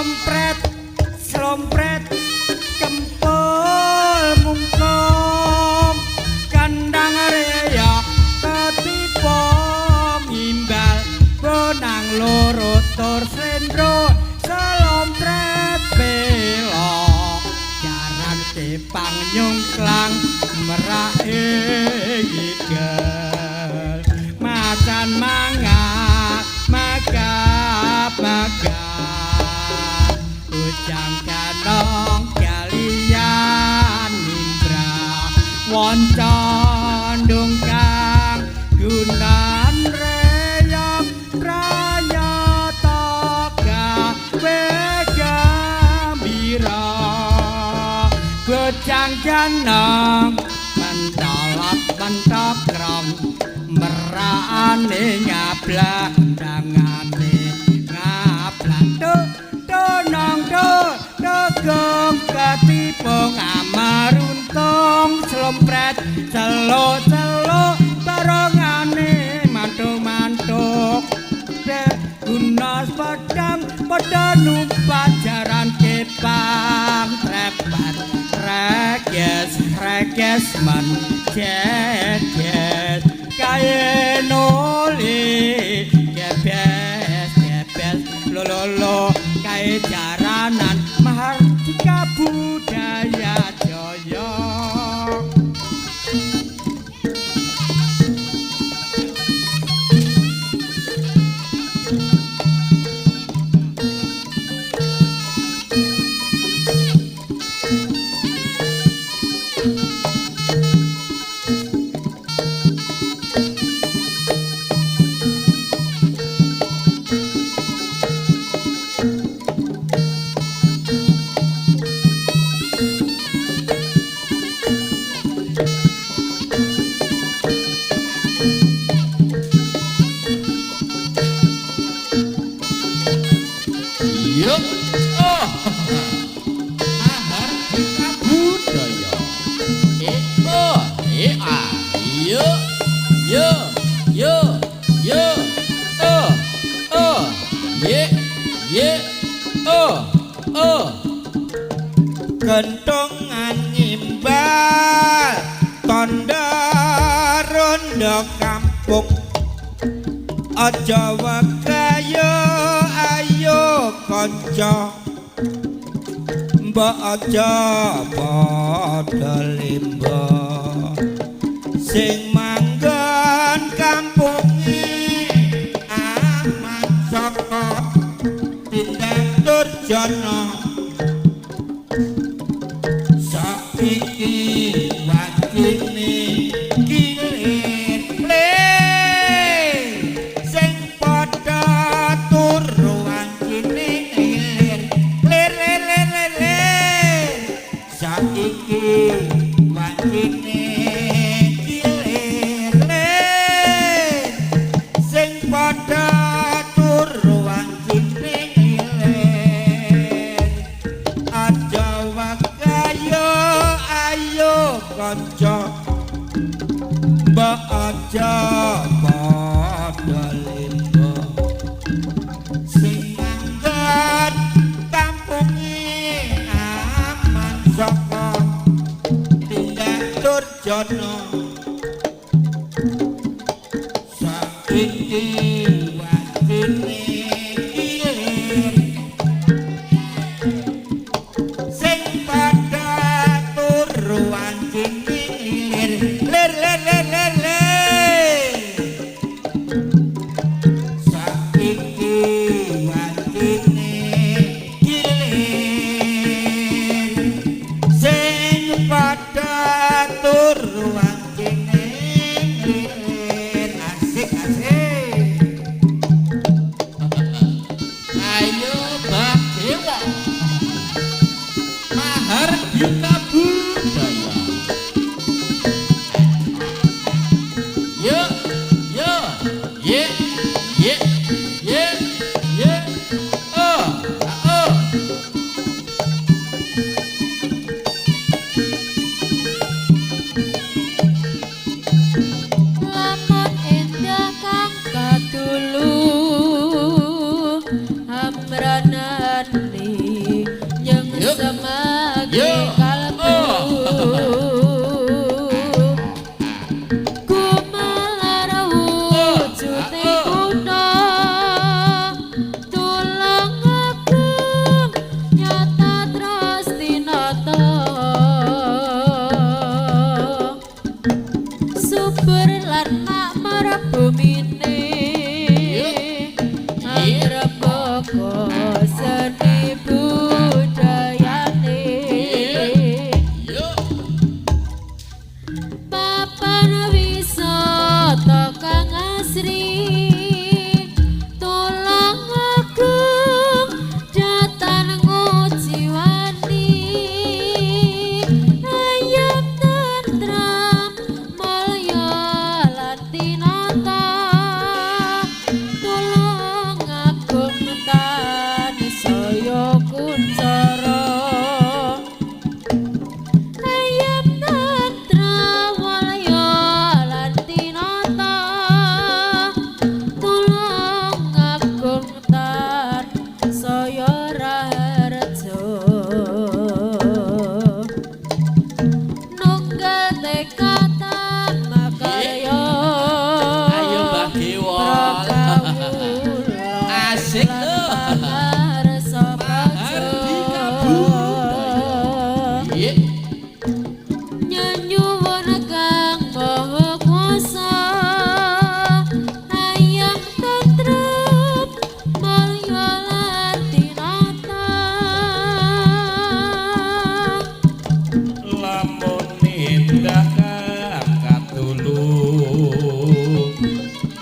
Slompret slompret kempul mungkung kandang reya ketipa ngimbal bonang loro tur slendro slompret pelok jaran kepang nyungklang merake ngigel macan mangap magap magap ujang kanong kalian indra wanca ndungkang gunan reyok prayata gawe gambira bocang ganong mentolot mentokrom merakane ngablah dangane ngablah tonong do dogong ketipu ngamaruntung slompret celo-celo barongane mantuk-mantuk guna pedang padha numpak jaran kepang trepat reges reges man jejes kae noli gebes gebes lolo kae jaranan mahardika budaya jaya. Yo. Oh. Mahardika budaya. E O E A. Yo. Yo. Yo. Yo. O. O. Ye. Ye. O. O. Gentongan ngimbal tondo rondo kampung aja wekayo ayo kanca mbok aja padha limbo sing manggon kampunge aman saka tindak durjana saiki wajine kilir lir sing padha turu wancine ngilir lir lir lir lir lir saiki wancine kilir lir sing padha turu wancine ngilir aja wakayo ayo kanca mbok aja padha limbo sing manggon kampunge aman saka tindak durjana saiki wancine kilir sing padha turu wancine lir lir lir lir lir lir saiki wancine kilir sing padha turu wancine lir asik asik. Ayo Mbah Dewa. Mahardika budaya. Yo, yo, ye, ye, ye, ye, oh, oh. Lamun endah kang katulu amranane Kuncara ayem tentrem mulya lan tinata tulung agung tan saya raharja nunggal tekad makarya. Ayo Mbah Gewol. Asik lho. Mahardika budaya. Iya. Nyuwun kang maha kuasa ayem tentrem mulya lan tinata. Lamun indah kang katulu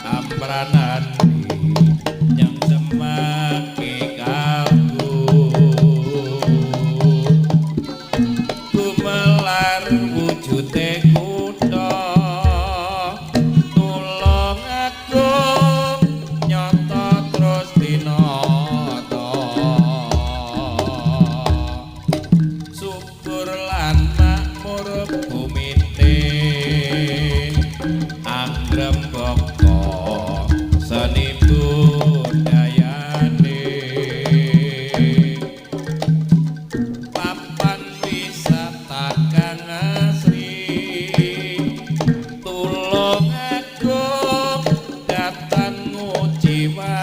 amranane yang semake kalbu gumelar wujude kutha tulung agung nyata terus tinata subur lan makmur bumine angrembaka seni budayane papan wisata kang asri tulung agung datan ngujiwani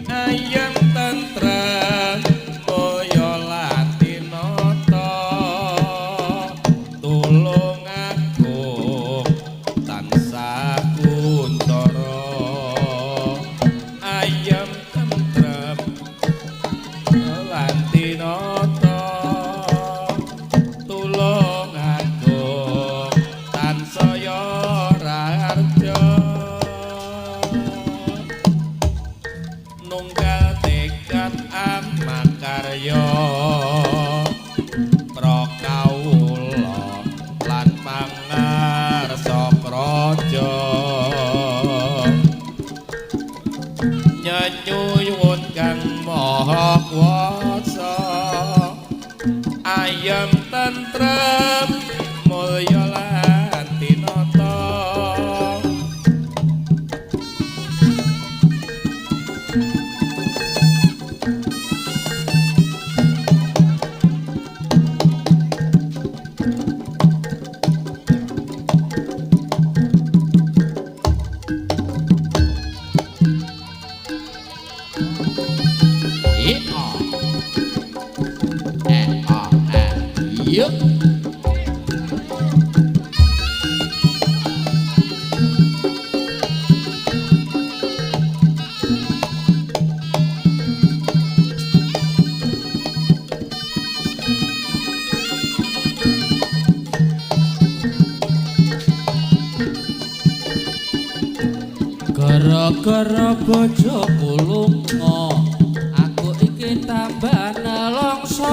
ayem tentrem mulya lan tinata tulung agung tansah kuntara ayem tentrem lan tinata tulung agung tansaya raharja nunggal tekad amakarya prakawula lan pangarsa praja nyenyuwun kang maha kuwasa ayem tentrem mulya lan tinata. Iya. Eh, ah, eh. Yuk. Gara-gara bojoku lunga, aku iki tambah nelongso,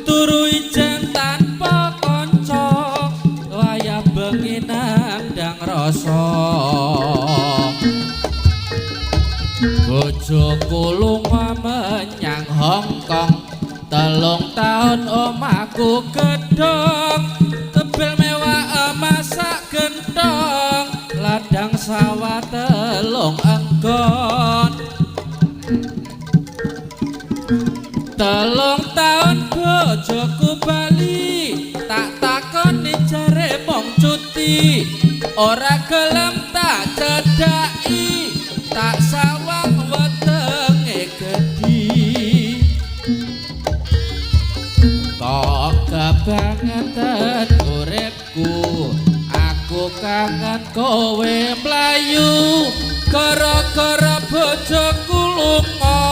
turu ijen tanpa kanca, wayah bengi nandang rasa. Bojoku lunga menyang Hong Kong, 3 taun omahku gedhong, tebel mewah masak gentong, ladang sawah 3 enggon. 3 taun bojoku bali, tak takoni jare mung cuti, ora gelem tak cedhaki, tak sawang wetenge gedhi. Kok kebangetan uripku, aku kangen kowe mlayu, gara-gara bojoku lunga,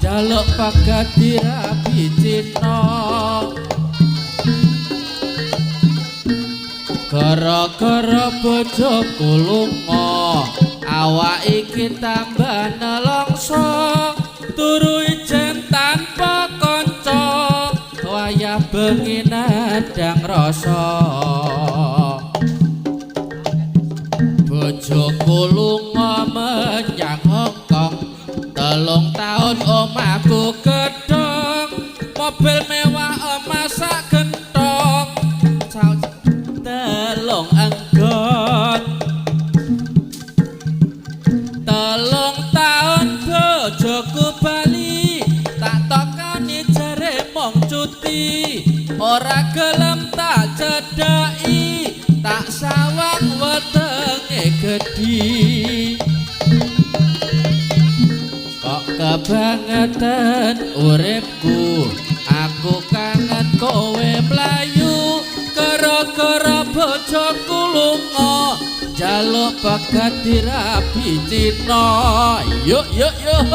jaluk pegat dirabi Cina. Gara-gara bojoku lunga, awak iki tambah nelongso, turu ijen tanpa kanca, wayah bengi nandang rasa. Bojoku lunga menyang Hong Kong, 3 taun omah Aku gedhong mobil mewah omah sak gentong. Telung enggon. 3 taun bojoku bali, tak tokoni jare mong cuti. Ora gelem tak cedhaki, tak sawang wetenge gedhi. Kok kebangetan uripku, aku kangen kowe mlayu. Gara-gara bojoku lunga, njaluk pegat dirabi Cina. Yuk yuk yuk.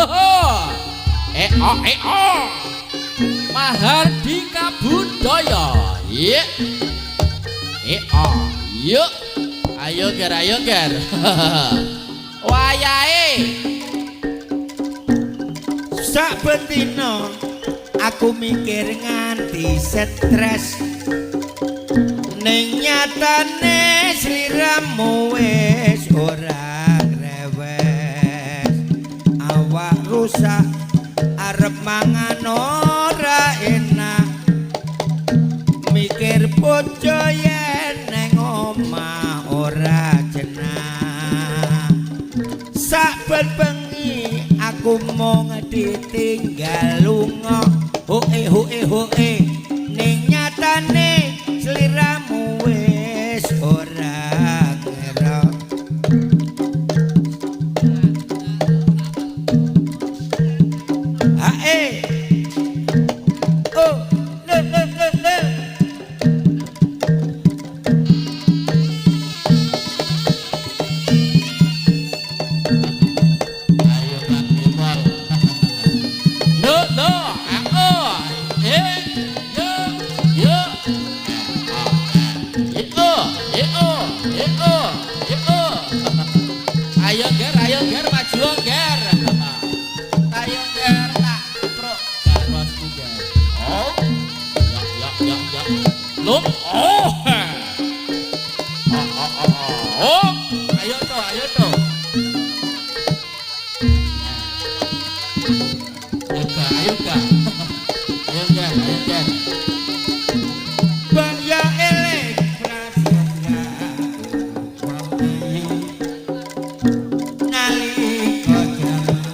E o e o. Mahardika budaya. Ye. E o. Yuk. Ayo ger, ayo ger. Wayahe. Saben dina aku mikir nganti stres. Ning nyatane sliramu wis ora grewes. Awak rusak arep mangan ora enak. Mikir bojo yen neng omah ora jenak. Saben bengi aku mung ditinggal lunga. Hoe hoe hoe ning nyatane sliramu wis ora ngira. Hae. Oh, le le le le. Ayo Bang Imol. Lo lo, a o, e, yo, yo, e o, e o, e o, e o. Ayo ger, maju ger. Ayo ger, tak pro, ger bosku ger. Oh, ya ya ya ya. Lo, oh, oh oh oh oh. Ayo toh, ayo toh. Ayo ayo ayo ger, ayo ger. Baya elek prasetya wong ayu nalika jaman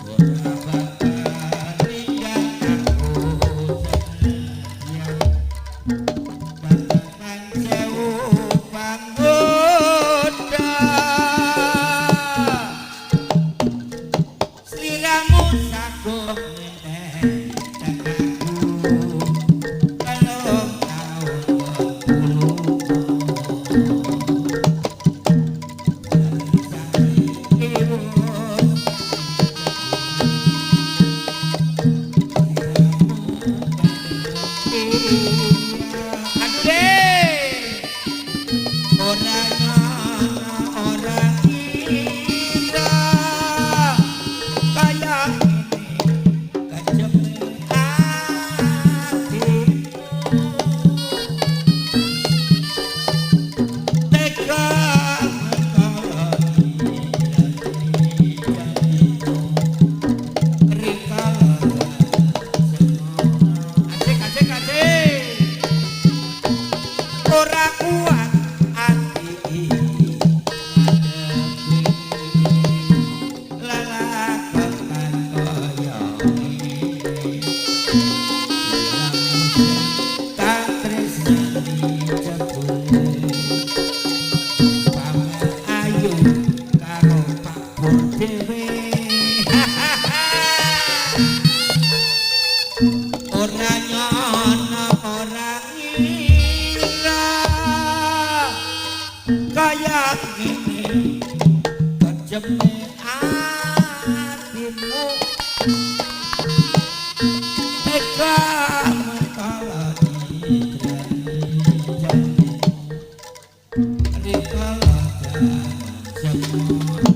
ora bakal ninggal aku seneng pangan sewu panggoda. Sliramu sagung ngentek aku 3 taun Aduh deh, ora nyono ora ngira kaya ngene kejem atimu. Tega Asik asik asik. Ora kuat ati iki ngadepi lelakon kang kaya ngene. Tak tresnani jebule pamer ayu karo Pak Pur dhewe. Ora nyono ora ngira kaya ngene kejeme atimu. Tega mentoloni rikala jaman semono.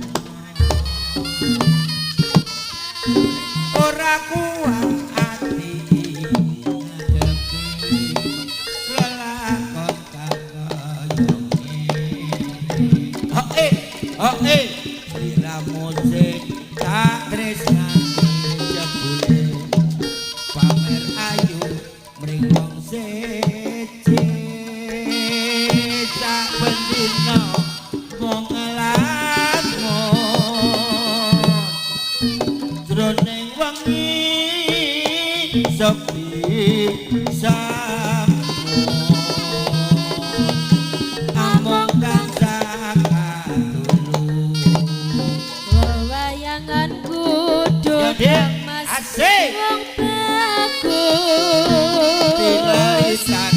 Ora kuat ati iki ngadepi lelakon kang kaya ngene. Hoe hoe. Sliramu sing tak tresnani jebule pamer ayu mring wong seje sak bendina mung nglamun jroning wengi sepi sampun amung tansah katulung. Wewayangan kudu Ya, Dik. Mas Asik. wong bagus Linalitan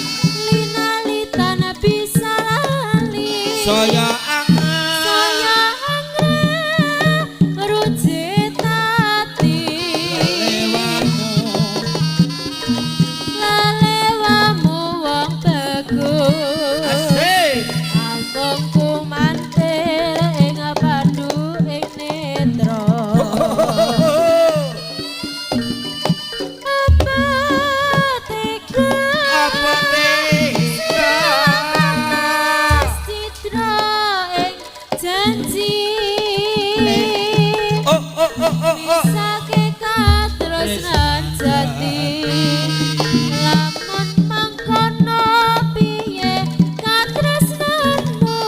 linalitan bisa lali saya angen saya anggrek rujit ati lewamu lalewamu wong bagus asik Amung kumantir ing pandu ing netra. Apa tega apa tega citra ing janji oh oh oh oh oh Misake katresnan jati lamun mangkono piye katresnanmu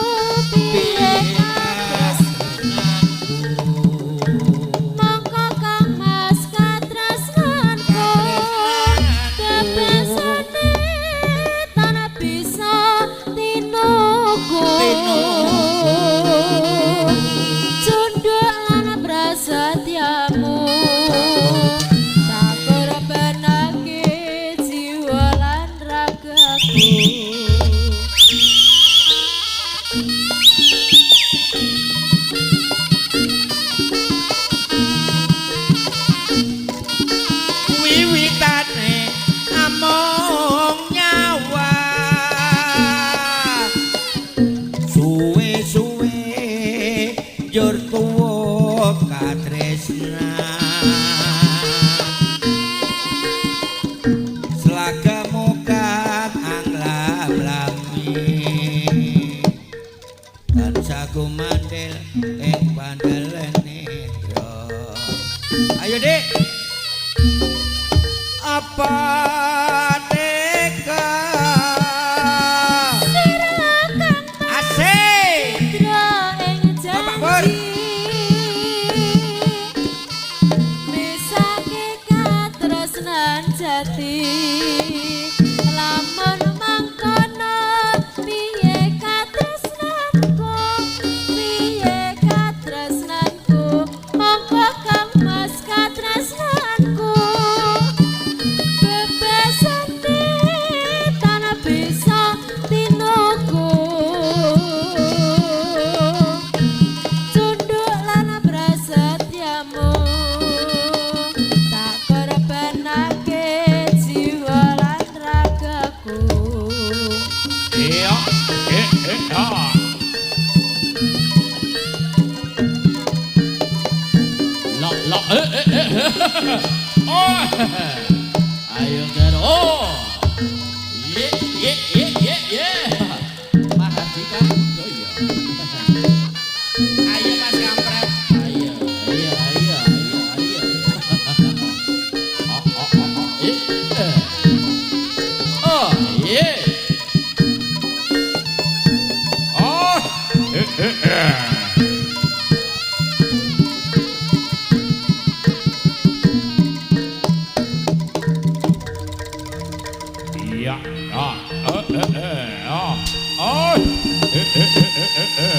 piye katresnanku mongko kang mas katresnanku bebasane tanah bisa tinuku cunduk lan prasetyamu tak korbanake jiwa lan ragaku. Wiwitane amung nyawa suwe-suwe njur tuwa katresnan slagamu kan anglam-lami tansah gumandel ing pandel netra. Ayo Dik. Apa tega Sira kang asik citra ing Bapak Pur. janji mesake katresnan jati lamun mangkono piye katresnanku piye katresnanku mongko kang mas katresnanku bebasane tanah bisa tinuku cunduk lan prasetyamu tak korbanake jiwa lan ragaku. Iya, eh, eh, ah. La la eh eh eh. Oh. Ayo ger. Oh. Ye ye ye ye ye. Mahardika Budaya. Ayo Mas Kampret. Ayo ayo ayo ayo ayo. Oh oh oh oh. Eh. Eh. Oh, ye. Oh, eh, eh, eh. Iya, ah, eh, eh, eh, ah, ah, eh, eh, eh, eh, eh, eh.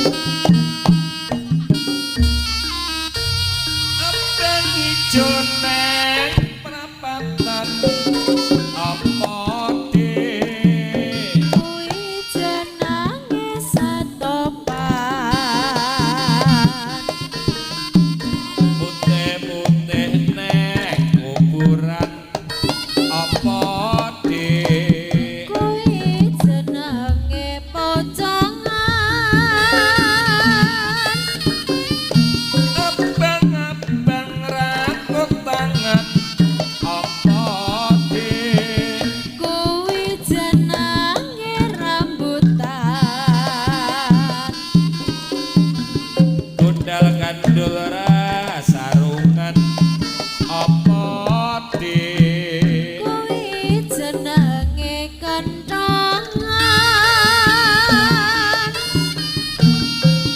Abang ijo neng prapatan apa Dik? Kuwi jenenge setopan. Putih-putih neng kuburan apa Dik? Kuwi jenenge pocongan. Abang-abang rakut tangan apa Dik? Kuwi jenenge rambutan. Gundal gandul sarungan apa Dik? Kuwi jenenge kentongan.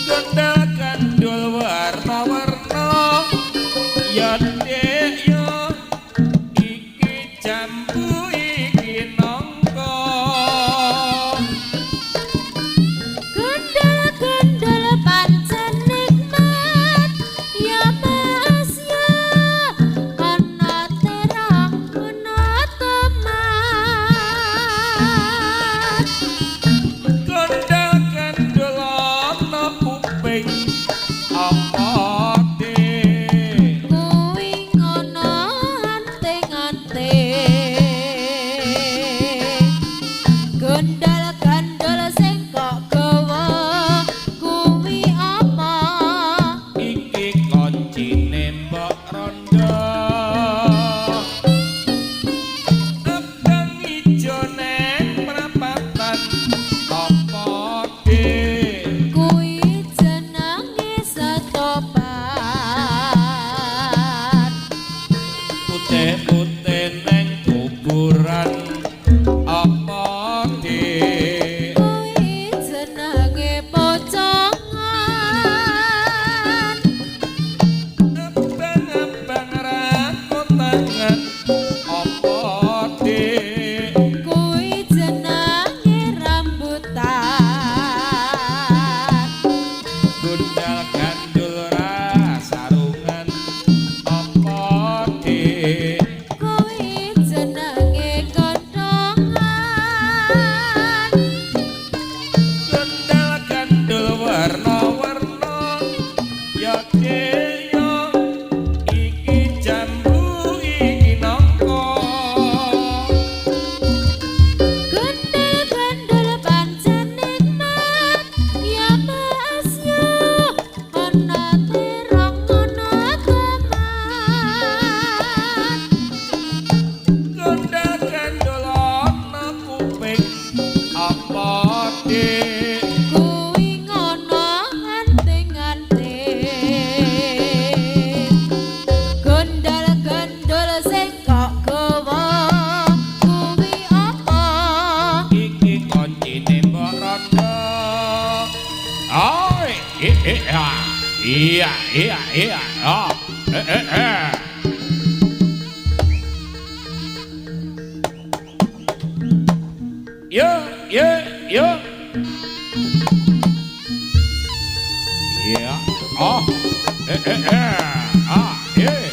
Gundal gandul warna-warna ya Dik ya, iki jambu iki nangka. Gendel-gendel pancen nikmat ya Mas ya, ana terong ana tomat. Gundal gandul ana kuping apa Dik? Kuwi ngono anting-anting. Gendal-gandul sing kok gawa kuwi apa? Iki koncine mbok rondo. Abang ijo neng prapatan apa Dik? Kuwi jenenge setopan. Putih-putih neng kuburan apa Dik? Kuwi jenenge pocongan. Abang-abang rakut tangan apa Dik? Kuwi jenenge rambutan. Gundal gandul sarungan apa Dik? Kuwi jenenge kentongan. Gundal gandul warna-warna ya Dik ya, iki jambu iki nangka. Gendel-gendel pancen nikmat ya Mas ya, ana terong ana tomat. Gundal gandul ana kuping apa Dik? Kuwi ngono anting-anting. Gendal-gendul sing kok gawa kuwi apa? Iki koncine mbok rondo. Oh, iya iya iya iya oh, eh eh eh. Yo yo yo. Iya. Oh. Eh eh eh. Ah, eh.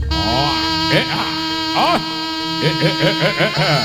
Oh, eh ah. Oh. Eh eh eh eh eh, eh.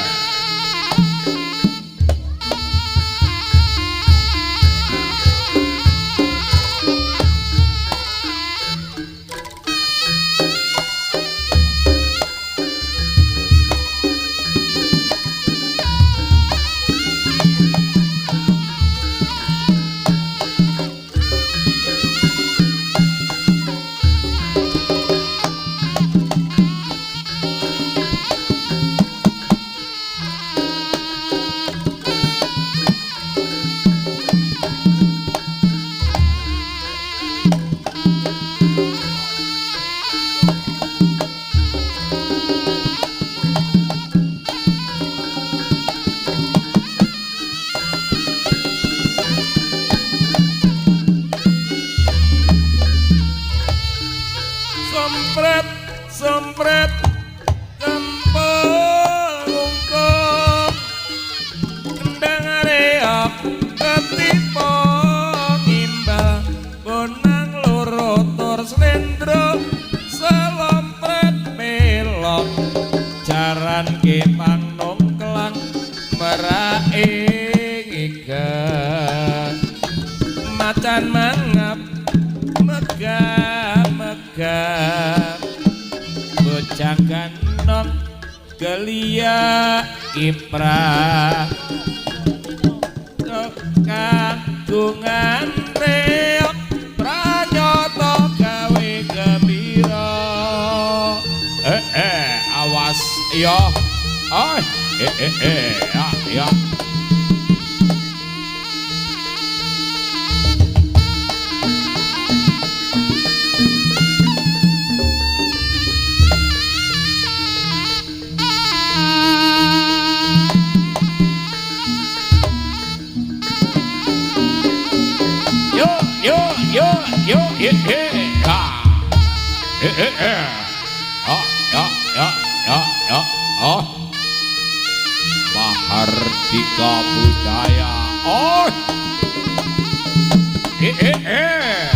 Sempret sempret kempel ungkup kendang reok ketipa ngimbal bonang loro tur slendro selompret pelok jaran kepang nongkelang merak ing iga macan mangap megah megah bocah ganong gelia kiprah kagungan reok pranyata gawe gembira. Eh eh, awas ya. Ay, eh eh eh, ya ya. Yo yo yo yo eh eh ha. Eh eh eh. Ah ya ya ya ya. Ah. Mahardika budaya. Oh. Eh eh eh.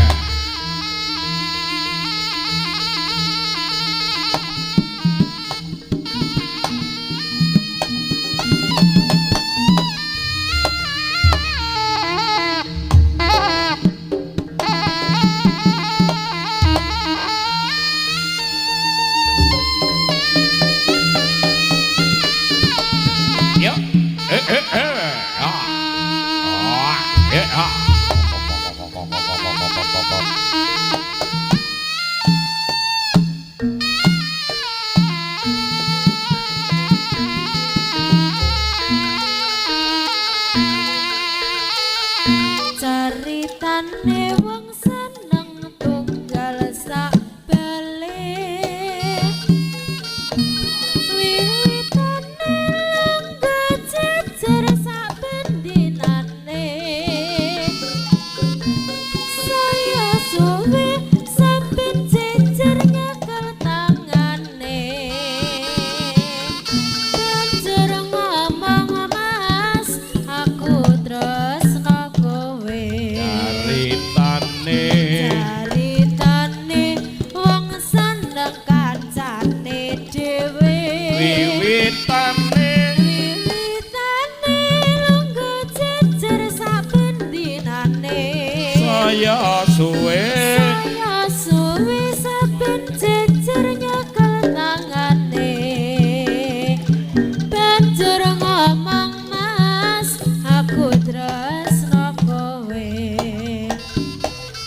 Ya. Eh eh eh. Ah. Ah. Eh ah. Caritane wong seneng tunggal sak bale wiwitane lenggah jejer sak bendinane saya suwe saben jejer nyekel tangane banjur ngomong mas aku tresno kowe. Caritane Caritane wong seneng kancane dhewe wiwitane wiwitane lungguh jejer saben dinane saya suwe saya suwe saben jejer nyekel tangane banjur ngomong mas aku tresno kowe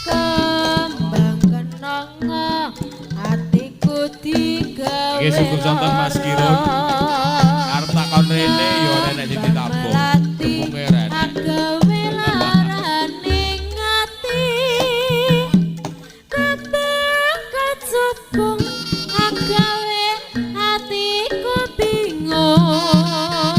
kembang kenanga atiku digawe Iki sungguh sonten Mas Kirun. Arep takon rene ya ora enek sing ditabuh. Tepunge ora enek. Agawe larane ngati kembang kecubung agawe atiku bingung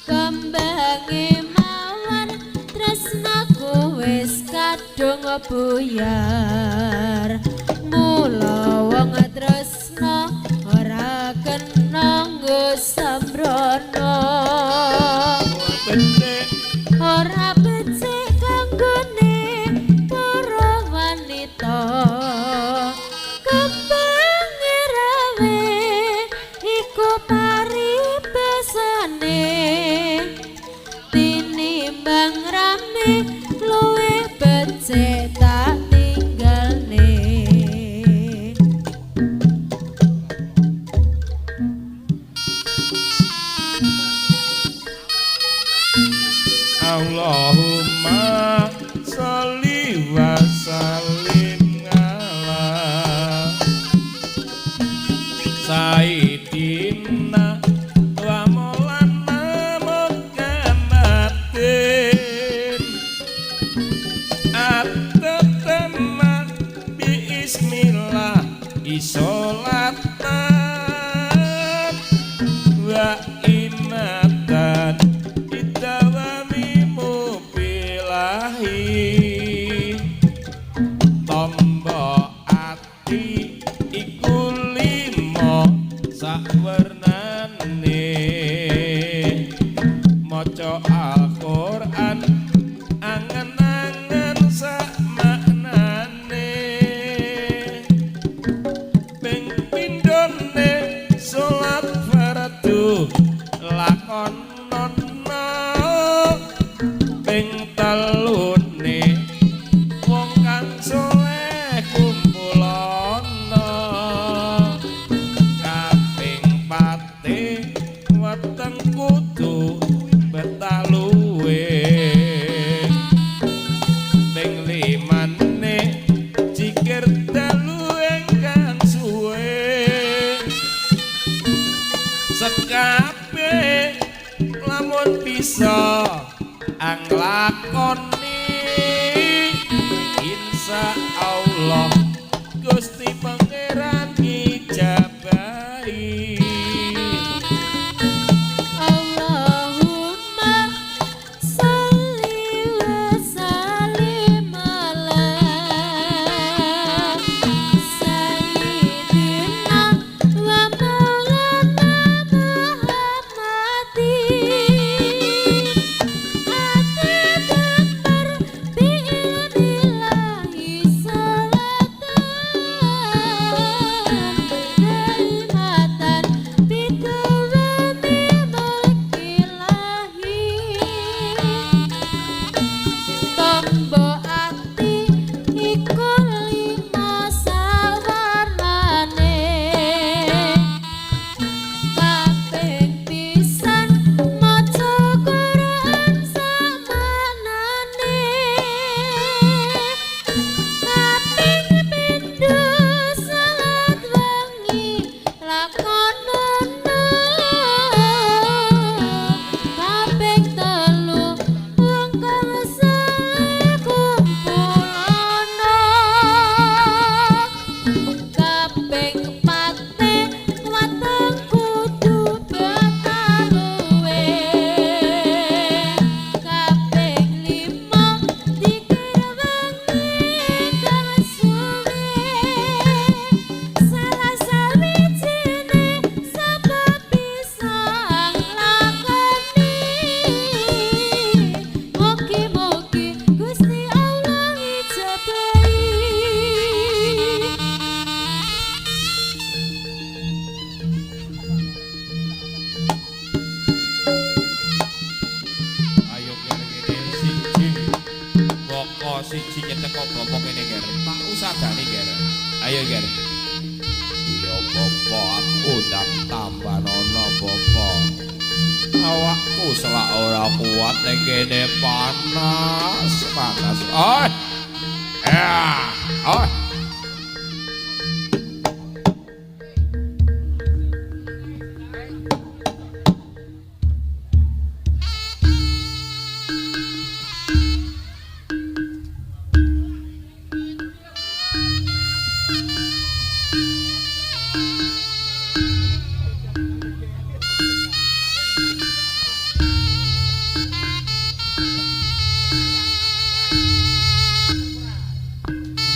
kembange mawar tresnaku wis kadung buyar mula wong tresna ora kena nggo sembrono becik ora becik kanggone para wanita kembang rawe iku paribasane tinimbang rame luwih becik tak tinggalne. Allahumma sholli wa sallim ala Sayyidina wa Maulana Muhammadin atatama bi ismillah isolatan wa imatan idawami mubilahi tombo ati iku Sakwernane maca Al-Qur'an angen-angen sakmaknane ping pindhone salat fardu lakonono ping telune wong kang saleh kumpulana kaping pate weteng kudu betaluwe ping limane jikir dalu ingkang suwe sekabe lamun bisa anglakoni insya Allah Gusti Pangeran ngijabahi. Allahumma sholli wa sallim ala sayyidina wa maulana Muhammadin ati bi'ilmillahi salatan daimatan bidawami mulkillahi. Tombo ati iku lima sawarnane kaping pisan maca Quran samanane kaping pindho salat wengi lakonono kaping telu wong kang saleh kumpulana kaping pate weteng kudu betaluwe kaping lima dikir wengi kang suwe salah sawijine sebab bisa nglakoni mugi-mugi Gusti Allah ngijabahi. Ayo ger kene siji. Boko siji nyetek bapak kene ger. Tak usadani ger. Ayo ger. Iya bapak aku ndang tambanono bapak. Awakku selak ora kuat ning kene panas panas. Oh. Ya, oh.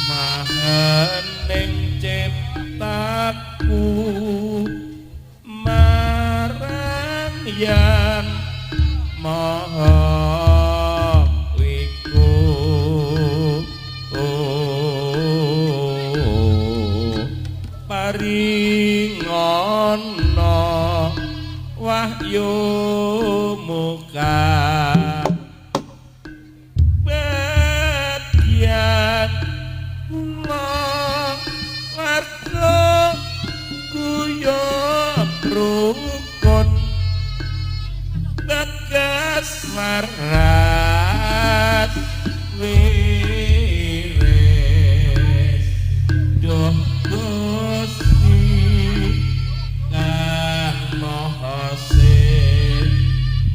Mahening ciptaku marang yang maha wiku paringono wahyu muka bagian kula warga guyub rukun tegas waras wiris duh Gusti kang maha sih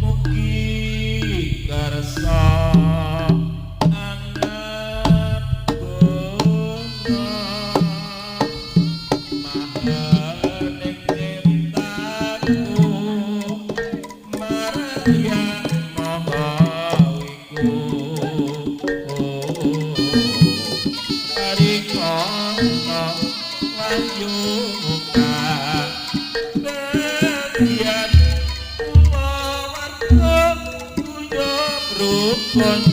mugi kersa angapuna mahening ciptaku marang yang maha rukun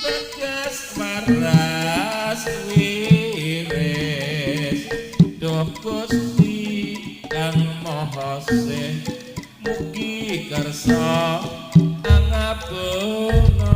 tegas waras wiris. Duh Gusti kang Maha Sih, mugi kersa angabuna.